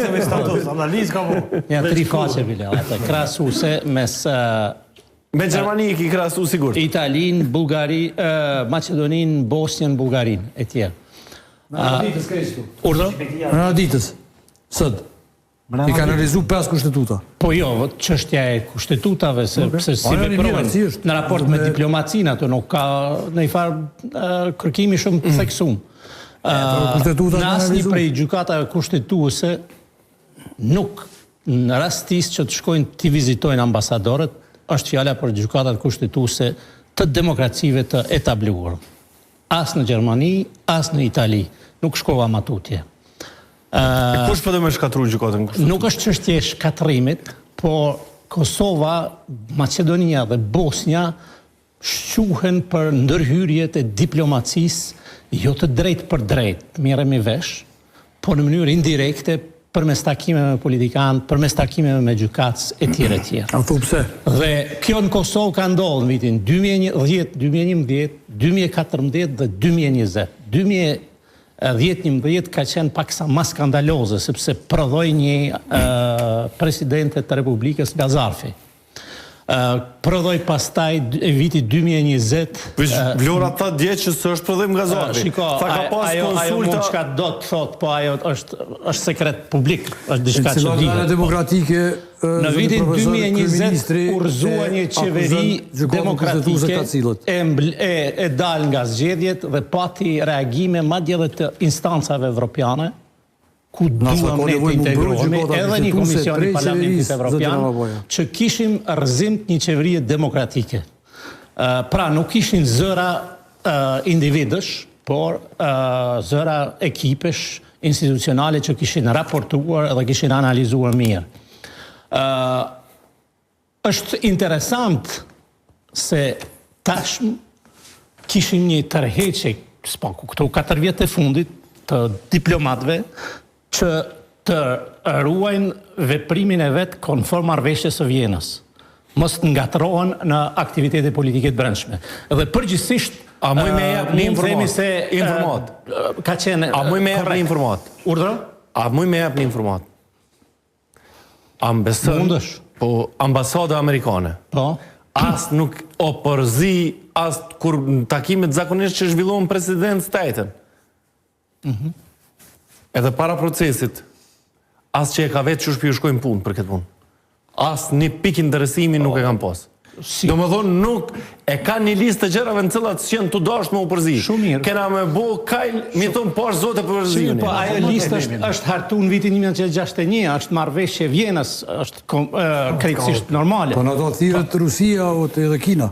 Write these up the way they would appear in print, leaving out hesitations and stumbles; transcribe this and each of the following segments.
Vetëm me status, analizë ka bu. Ja tri faqe bile, atë krahasuese mes Me Gjermani i ki krahasu sigurt. Italinë, Bullgari, Maqedoninë, Bosnjën, Bullgarinë e tjerë. Brenda ditës krejt këtu. Urdhëro? Brenda ditës. Sot. I ka analizu 5 kushtetuta. Po jo, çështja e kushtetutave se pse si veprojnë në raport me diplomacinë ato nuk ka ndonjë farë kërkimi shumë të mm. theksuar. Kushtetuta në asnjë prej gjykatave kushtetuese nuk në rastis që të shkojnë t'i vizitojnë ambasadorët, është fjala për gjykatat kushtetuese të demokracive të etabluar. As në Gjermani, as në Itali. Nuk shkova ma tutje. E kush po do me shkatërru gjykatën kushtetuese? Nuk është çështje e shkatërrimit, po Kosova, Maqedonia dhe Bosnja shquhen për ndërhyrjet e diplomacisë jo të drejtpërdrejtë, të merremi vesh, por në mënyrë indirekte përmes takimeve me politikanë, përmes takimeve me gjykatës etj etj. A thu pse? Dhe kjo në Kosovë ka ndodhur në vitin 2010, 2011, 2014 dhe 2020. 2010 11 ka qenë paksa ma skandaloze sepse prodhoi një presidente të Republikës nga zarfi. Prodhoi pastaj e viti 2020 Veç Vlora tha dje që s'është prodhim nga zarfi. Shiko, Tha ka pas ajo, ajo konsulta mund çka do të thotë, po ajo është është sekret publik, është diçka që Cila dihet. vende Po. demokratike Në zoti vitin profesor, 2020 kryeministri u rrëzua e një qeveri akuzon gjykatën kushtetuese demokratike ka cilët. e, mbl, e, e dalë nga zgjedhjet dhe pati reagime madje edhe të instancave evropiane ku duam ne të integrohemi edhe një komision i Parlamentit Evropian që kishim rrëzim të një qeverie demokratike. Pra nuk ishin zëra individësh, por zëra ekipesh institucionale që kishin raportuar dhe kishin analizuar mirë. Është interesant se tashmë kishim një tërheqje, së paku këto 4 vjet e fundit, të diplomatëve që të ruajnë veprimin e vet konform marrëveshjes së Vjenës, mos të ngatërrohen në aktivitete politike të brendshme. Dhe përgjithsisht A muj me jep një mund të themi informatë? se Informatë. ka qenë A muj me jep një korrekt. informatë? Urdhëro? A muj me jep një informatë? A më beson? Mundesh. Po, ambasada amerikane. Po. As nuk o përzi, as kur në takimet zakonisht që zhvillohen presidencë të ajtën. Mhm. Edhe para procesit, as që e ka vetë që shpi u shkojnë punë për këtë punë. As një pikë interesimi nuk e kanë pas. Si? Do më thonë nuk e ka një listë të gjërave në cilat s'janë të dashtë me u përzi. Shumë mirë. Kena me bo kajl, mi thonë pash zote për përzimin. Po ajo listë është është hartu në vitin 1961, është marrëveshje e Vjenës, është kom, e, krejtësisht normale. Po në ato thirret Rusia o të edhe Kina.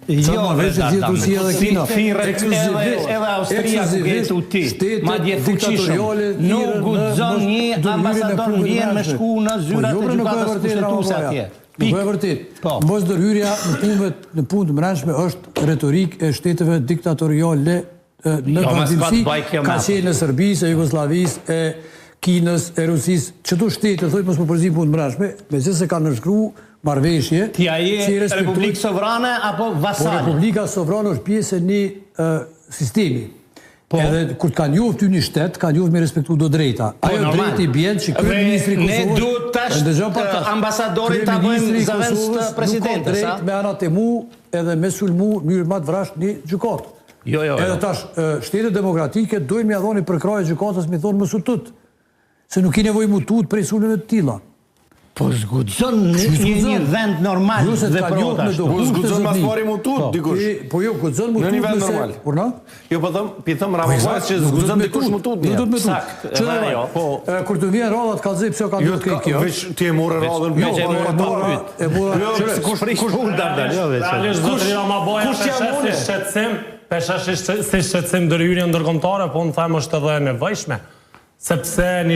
Jo, marrëveshje dhe thirret Rusia dhe Kina. Thirret edhe Ekskluzivisht- edhe Austria ku ke tu ti. shtetet Madje fuqishëm. diktatoriale Nuk thirren në guxon mos një ndërhyrjen e ambasador në punëve Vjenë me brendshme. shku në Po zyrat jo, e bre, nuk e gjykatës vërtetë, kushtetuese Ramaboja. atje. Nuk Pikë. e vërtet. Po. Mos ndërhyrja në punëve në punë të brendshme është retorikë e shteteve diktatoriale e, në Jo, ma s'ka vazhdimësi të bëj kjo me ka atë. qenë në Serbisë, e Jugosllavisë, e Kinës, e Rusisë, që to shtete thonë mos më përzi punë të brendshme, megjithëse kanë nënshkruar marrëveshje Ti a që i je respektojnë- Republikë sovrane apo Po vasale? Republika sovrane është pjesë e një e, sistemi. Po. Edhe kur të kanë njohur ty një shtet, kanë njohur me respektu do drejta. Po, Ajo normal. drejtë i bjen që kryeministri i Dhe ne Kosovës duhet tash E ndëgjon pak të tash. ambasadorin ta bëjmë Kryeministri i zëvendës të Kosovës nuk ka presidentes, a? drejt me anatemu edhe me sulmu në mënyrë më të vrasht një gjykatë. Jo, jo, jo. Edhe tash e, shtetet demokratike dojnë me ia dhoni përkrahje gjykatës me thonë mos u tut. Se nuk ki nevojë mu tut prej sulmeve të tilla. Po s'guxon në Si një, s'guxon? një vend normal Jo, se të ka vepro njohur me tash. do Po kushte, s'guxon mas zotni. pari mu tut, Po. dikush. Ti- Po jo, guxon mu Në tut një vend nëse- normal. Por na? Jo, po them, pi them Rama Eksakt, që nuk s'guxon duhet me dikush tut, mu tut. Nuk duhet me tut. Sakt, Që edhe ajo. Po. E, kur të vjen radha të kallzoj pse ka Jo, ndodhur krejt kjo. veç ti e morë radhën. Veç po, e morë po, radhën. po, E mora. Jo, Qyre, kush kush Dardal, jo veç. Realisht zotëri Ramaboja kush jam peshe unë? si shqetësim, peshe si shqetësim ndërhyrje ndërkombëtare, po unë them është edhe e nevojshme, sepse një.